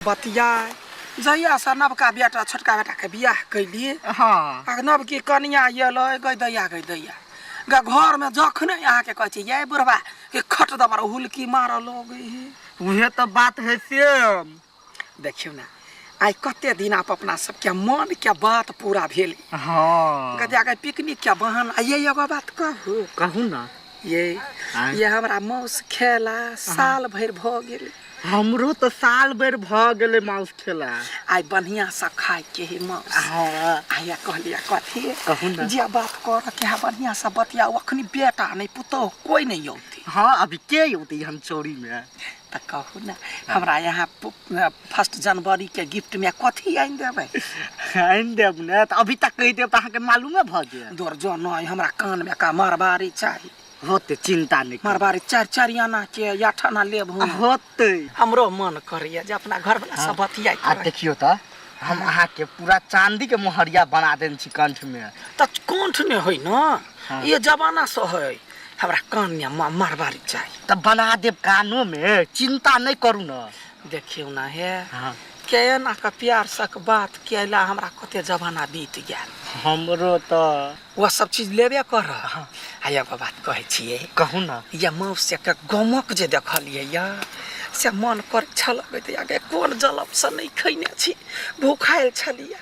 बतियाय जहियासँ नवका बेटा छोटका बेटाके बियाह कैलियै। हाँ। आ नवकी कनिया एलै, गै दैया गै दैया गे, घरमे जखने अहाँके कहै छै ये बुढ़बा के खट दबर हुलकी मारऽ लगै है। उहे तऽ बात है सेम। देखियौ ने, आइ कते दिन आप अपना सबके मन के बात पूरा भेल। हाँ। गदिया के पिकनिक के बहाना। ये एगो बात कहू? कहू ना। ये आँय। ये हमरा माउस खेला साल भरि भऽ गेल। हमरो तऽ साल भरि भऽ गेलै माउस खेला। आइ बढ़िया से खाय के है माउस। हाँ। आइ कहलियै कथी? कहू ना। जे बात कर के है बढ़िया से बतियाउ, अखनी बेटा नहीं पुतोह कोई नहीं औती। हाँ, अभी के औती हम चोरी में? तऽ कहू ने, हमरा यहाँ 1 जनवरी के गिफ्ट में कथी आनि देबै? आनि देब ने, तऽ अभी तक कहि देब तऽ अहाँके मालूमे भऽ जायत। दूर जो नहीं, हमरा कान में का मारबारी चाही। होते, चिंता नहीं करू। मारबारी 4 4 आना के 8 आना लेब हम। होते। हमरो मन करैया जे अपना घर वाला सब बतियाइ आ करै। देखियौ तऽ हम अहाँके पूरा चांदी के मोहरिया बना देने छी कंठ में। तऽ कंठ ने होइ न। हाँ। ये जमाना से है, हमरा कान में मारबारी चाही। तऽ बना देब कानो में, चिंता नहीं करू न। देखियौ ना हे। हाँ। केना के प्यार सक बात केला, हमरा कते जमाना बीत गेल। हमरो तऽ वो सब चीज लेबे कर। हाँ। आ एगो बात कहै छियै। कहू ना। या मौस के गमक जे देखलियै या से मन कर छल या गे, कोन जलप से नहीं खैने छी, भूखायल छलियै।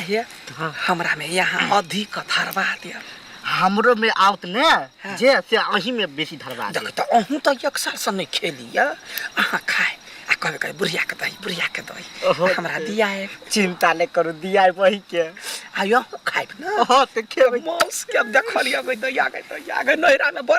हे। हाँ। हमरा में यहाँ अधिक धरबा देब। हमरो में आओत ने। हाँ। जे से अही में बेसी धरबा देब। देख तऽ अहूँ तऽ 1 साल से नहीं खेलियै, अहाँ खाय आ कहबै कहबै बुढ़िया के दही, बुढ़िया के दही। ओहो। हमरा दिया आयब। चिंता नहीं करू, दिया आयब अही के। आ अहूँ खायब ने? हाँ, तऽ खेबै। मौस के देखलियै गै दैया गै दैया गै, नैहरा में बड़े